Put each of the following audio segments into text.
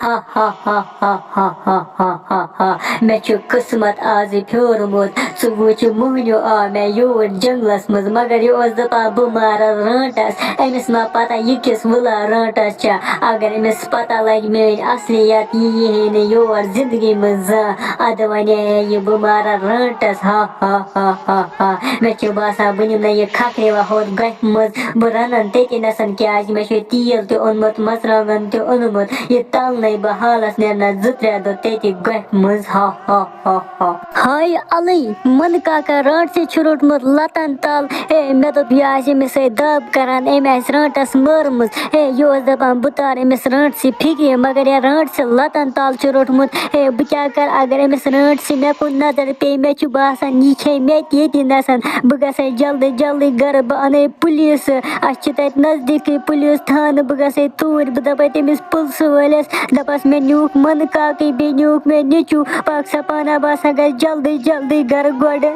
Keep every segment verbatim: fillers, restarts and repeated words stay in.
ہا ہا ہا ہا ہا ہا ہا ہا ہا۔ مےٚ چھُ قٕسمت آزٕ پھیوٗرمُت۔ ژٕ وٕچھ، موہنیو آو مےٚ یور جنٛگلس منٛز، مگر یہِ اوس دَپان بہٕ مارٕ رٲنٛٹس۔ أمِس ما پتہ یہِ کِس وٕلا رٲنٛٹس چھےٚ؟ اگر أمِس پتہ لگہِ میٲنۍ اصلیت، یہِ یی ہے نہٕ یور زندگی منٛز زانٛہہ۔ ادٕ ونے ہے یہِ بہٕ مارٕ رٲنٛٹس۔ ہا ہا ہا ہا ہا۔ مےٚ چھُ باسان بہٕ نِمہٕ نہٕ یہِ کھکھرے وۄنۍ ہورٕ گۄپھِ منٛز۔ بہٕ رَنَن تٔتی نَسَن، کیٛازِ مےٚ چھُ تیٖل تہِ اوٚنمُت، مَرژٕوانٛگَن تہِ اوٚنمُت۔ یہِ تَلنَے بہٕ حالَس، نیرنَس زٕ ترٛےٚ دۄہ تٔتی گۄپھِ منٛز۔ ہا ہا ہا ہا۔ ہاے اَلٕے، مَنہٕ کاکا رانٛٹسٕے چھُ روٚٹمُت لَتَن تَل۔ ہے، مےٚ دوٚپ، یہِ آسہِ أمِس سۭتۍ دَب کَران، أمۍ آسہِ رانٛٹَس مٲرمٕژ۔ ہے، یہِ اوس دَپان، بہٕ تارٕ أمِس رانٛٹسٕے فِکرِ، مگر یہِ رانٛٹسٕے لَتَن تَل چھُ روٚٹمُت۔ ہے، بہٕ کیٛاہ کَرٕ، اگر أمِس رانٛٹسٕے مےٚ کُن نظر پیٚیہِ، مےٚ چھُ باسان، یہِ کھیٚیہِ مےٚ تہِ ییٚتی نَسَن۔ بہٕ گژھٕ ہے جلدی جلدی گَرٕ، بہٕ اَنہٕ ہے پُلیٖس۔ اَسہِ چھِ تَتہِ نزدیٖکٕے پُلیٖس تھانہٕ۔ بہٕ گژھٕ ہے توٗرۍ، بہٕ دَپہٕ ہے تٔمِس پُلسہٕ وٲلِس، دَپَس، مےٚ نیوٗکھ مَنہٕ کاکٕے، بیٚیہِ نیوٗکھ مےٚ نیٚچوٗ۔ پَکھ سا پانہ، بہٕ ہسا گژھٕ جلدی جلدی گَرٕ گۄڈٕ۔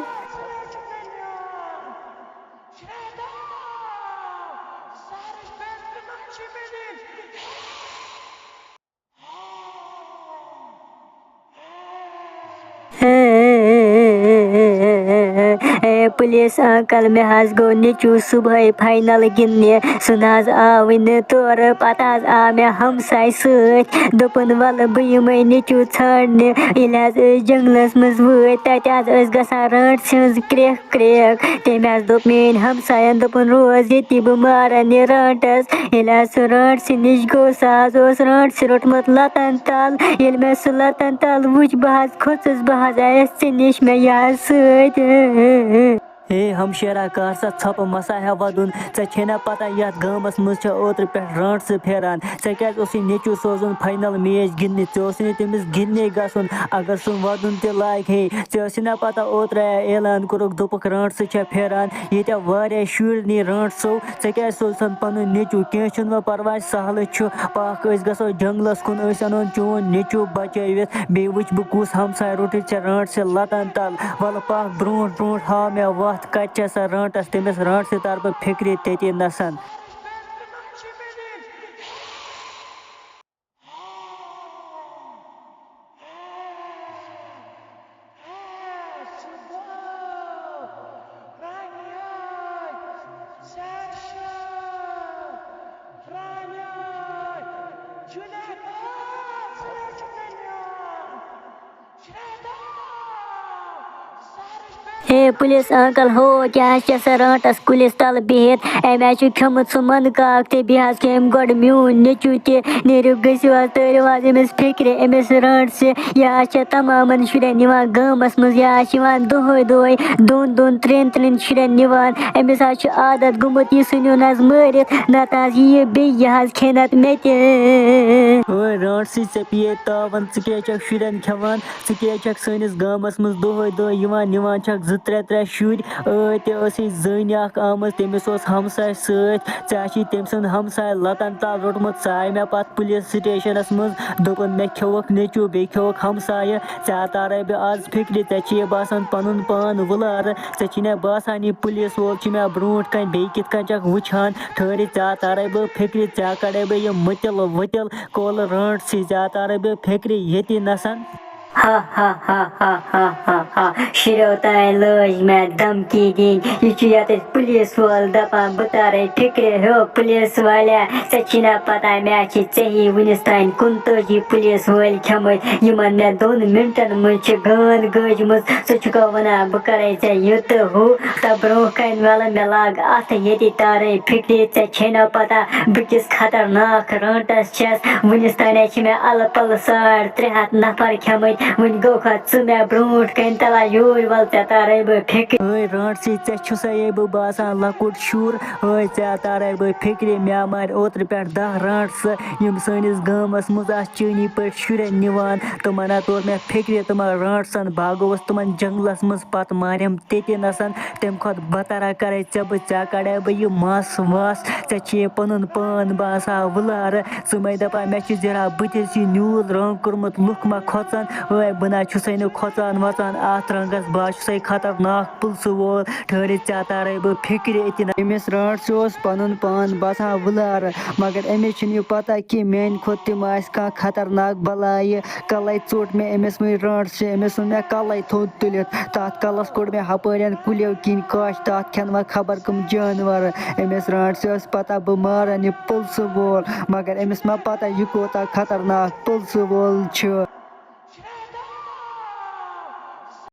اے پُلیٖس انکل، مےٚ حظ گوٚو نیٚچوٗ صُبحٲے فاینل گِنٛدنہِ۔ سُہ نہٕ حظ آوٕے نہٕ تورٕ۔ پتہٕ حظ آو مےٚ ہمساے سۭتۍ۔ دوٚپُن، وَلہٕ بہٕ یِمَے نیٚچوٗ ژھانٛڈنہِ۔ ییٚلہِ حظ أسۍ جنٛگلس منٛز وٲتۍ، تَتہِ حظ ٲسۍ گژھان رانٛٹسہِ ہٕنٛز کرٛیکھ۔ کرٛیکھ۔ تٔمۍ حظ دوٚپ، میٛٲنۍ ہمساین دوٚپُن، روز ییٚتی، بہٕ مارن یہِ رانٛٹس۔ ییٚلہِ حظ سُہ رانٛٹسہِ نِش گوٚو، سُہ حظ اوس رانٛٹسہِ روٚٹمُت لتن تل۔ ییٚلہِ مےٚ سُہ لتن تل وُچھ، بہٕ حظ کھوٚژُس، بہٕ حظ آیس ژےٚ نِش، مےٚ یہِ حظ سۭتۍ۔ ہے ہمشیرا، کر سا ژھۄپہٕ، مسا ہےٚ ودُن۔ ژےٚ چھے نا پتہ یتھ گامس منٛز چھےٚ اوترٕ پٮ۪ٹھ رانٛٹسہٕ پھیران؟ ژےٚ کیازِ اوسُے نیٚچوٗ سوزُن فاینل میچ گِنٛدنہِ؟ ژےٚ اوسُے نہٕ تٔمِس گِنٛدنہِ گژھُن۔ اگر سُہ ودُن تہِ لاگہِ ہے، ژےٚ ٲسٕے نا پتہ اوترٕ آے اعلان کوٚرُکھ، دوٚپُکھ رانٛٹسہٕ چھےٚ پھیران۔ ییٖتیٛاہ واریاہ شُرۍ نی رانٛٹسو، ژےٚ کیازِ سوزتھن پنُن نیٚچوٗ؟ کینٛہہ چھُنہٕ وۄنۍ پرواے، سہلٕے چھُ۔ پکھ، أسۍ گژھو جنٛگلس کُن، أسۍ انون چون نیٚچوٗ بچٲوِتھ۔ بیٚیہِ وٕچھ بہٕ کُس ہمساے روٚٹُتھ ژےٚ رانٛٹسہِ لتن تل۔ ولہٕ پکھ برونٛٹھ برونٛٹھ، ہاو مےٚ وتھ، کتہِ چھےٚ سۄ رانٛٹس؟ تٔمِس رانٛٹسہِ ترٕ بہٕ فِکرِ تٔتی نسن۔ ہے پُلیٖس انکل، ہو کیٛاہ حظ چھےٚ سۄ رانٛٹس کُلِس تل بِہِتھ؟ أمۍ حظ چھُ کھیوٚمُت سُہ مَنہٕ کاک تہِ، بیٚیہِ حظ کھیوٚو أمۍ گۄڈٕ میون نیٚچوٗ تہِ۔ نیٖرِو، گٔژھِو حظ، تٲرِو حظ أمِس فِکرِ، أمِس رانٛٹسہِ۔ یہِ حظ چھےٚ تمامن شُرٮ۪ن نِوان گامس منٛز، یہِ حظ چھِ یِوان دۄہے دۄہے دۄن دۄن ترٛٮ۪ن ترٛٮ۪ن شُرٮ۪ن نِوان۔ أمِس حظ چھُ عادت گوٚمُت، یہِ ژھٕنِو نہٕ حظ مٲرِتھ، نتہٕ حظ یِیہِ بیٚیہِ، یہِ حظ کھیٚیہِ نتہٕ مےٚ تہِ۔ اوے رانٛٹسٕے، ژےٚ پیٚیے تاوان، ژٕ کیٛازِ چھَکھ شُرٮ۪ن کھٮ۪وان؟ ژٕ کیٛازِ چھَکھ سٲنِس گامَس منٛز دۄہَے دۄہَے یِوان نِوان چھَکھ زٕ ترٛےٚ ترٛےٚ شُرۍ؟ ٲدۍ تہِ ٲسٕے زٔنۍ اَکھ آمٕژ، تٔمِس اوس ہمساے سۭتۍ۔ ژےٚ آسی تٔمۍ سُنٛد ہمساے لَتَن تَل روٚٹمُت۔ سُہ آے مےٚ پَتہٕ پُلیٖس سٕٹیشَنَس منٛز، دوٚپُن، مےٚ کھیوٚوُکھ نیٚچوٗ، بیٚیہِ کھیوٚوُکھ ہمسایہِ۔ ژےٚ ہا تارے بہٕ آز فِکرِ، ژےٚ چھِ یہِ باسان پَنُن پان وُلارٕ۔ ژےٚ چھی نہ باسان یہِ پُلیٖس وول چھُ مےٚ برونٛٹھ کَنۍ بیٚیہِ کِتھ کٔنۍ چھَکھ وٕچھان۔ ٹھٔہرِ، ژےٚ ہا تارے بہٕ فِکرِ، ژےٚ ہا کَڑے بہٕ یہِ مٔتِل ؤتِل۔ کولہٕ رانٛٹسٕے، ژےٚ تارے بہٕ فِکرِ ییٚتی نَسَن۔ ہا ہا ہا ہا ہا ہا ہا۔ شُریو تام لٲج مےٚ دھمکی دِنۍ۔ یہِ چھُ یَتَس پُلیٖس وول دَپان، بہٕ تارے فِکرِ۔ ہیو پُلیٖس والیا، ژےٚ چھی نہ پَتہ، مےٚ چھِ ژےٚ ہی وٕنِس تام کُنتٲجی پُلیٖس وٲلۍ کھیٚمٕتۍ، یِمَن مےٚ دۄن مِنٹَن منٛز چھِ گانٛد گٲجمٕژ۔ ژٕ چھُکھا وَنان بہٕ کَرَے ژےٚ یہِ تہٕ ہُہ؟ تہٕ برونٛہہ کَنہِ وَلہٕ مےٚ لاگ اَتھٕ ییٚتی تارے فِکرِ، ژےٚ چھے نہ پَتہ بہٕ کِس خطرناک رانٛٹَس چھَس۔ وٕنِس تانۍ چھِ مےٚ اَلہٕ پَلہٕ ساڑ ترٛےٚ ہَتھ نفر کھیٚمٕتۍ۔ وۄنۍ گوٚو کھا ژٕ مےٚ برونٛٹھ کَنہِ تَلا یوٗرۍ وَل ژےٚ تارَے بہٕ فِکرِ۔ ٲے رانٛٹسٕے، ژےٚ چھُسَے بہٕ باسان لۄکُٹ شُر۔ ٲے ژےٚ تارَے بہٕ فِکرِ، مےٚ مارِ اوترٕ پٮ۪ٹھ دَہ رانٛٹسہٕ، یِم سٲنِس گامَس منٛز آسہٕ چٲنی پٲٹھۍ شُرٮ۪ن نِوان۔ تِمَن ہا توٚر مےٚ فِکرِ، تِمَن رانٛٹسَن، بہٕ ہا گوٚوُس تِمَن جنٛگلَس منٛز، پَتہٕ مارٮ۪م تٔتی نَسَن۔ تَمہِ کھۄتہٕ بہتر ہا کَرَے ژےٚ بہٕ، ژےٚ ہا کَڑَے بہٕ یہِ مَس وَس۔ ژےٚ چھِ یہِ پَنُن پان باسان وُلارٕ۔ ژٕ مَے دَپان مےٚ چھِ زِرا بٕتھِس یہِ نیوٗل رنٛگ کوٚرمُت، لُکھ ما کھۄژَن؟ ہے، بہٕ نہ چھُسے نہٕ کھۄژان وۄژان اَتھ رنٛگس، بہٕ ہا چھُسے خطرناک پُلسہٕ وول، ٹھٔہرِتھ ژےٚ تارے بہٕ فِکرِ أتی نہ۔ أمِس رانٛٹسہِ اوس پنُن پان باسان وُلارٕ، مگر أمِس چھُنہٕ یہِ پتہ کہِ میانہِ کھۄتہٕ تہِ ما آسہِ کانٛہہ خطرناک بلایہِ۔ کلے ژوٚٹ مےٚ أمِس وٕنۍ رانٛٹسہِ، أمِس ووٚن مےٚ کلے تھوٚد تُلِتھ، تتھ کلس کوٚڑ مےٚ ہپٲرٮ۪ن کُلٮ۪و کِنۍ کش، تتھ کھٮ۪ن وۄنۍ خبر کٕم جانور۔ أمِس رانٛٹسہِ ٲس پتہ بہٕ مارن یہِ پُلسہٕ وول، مگر أمِس ما پتہ یہِ کوٗتاہ خطرناک پُلسہٕ وول چھُ۔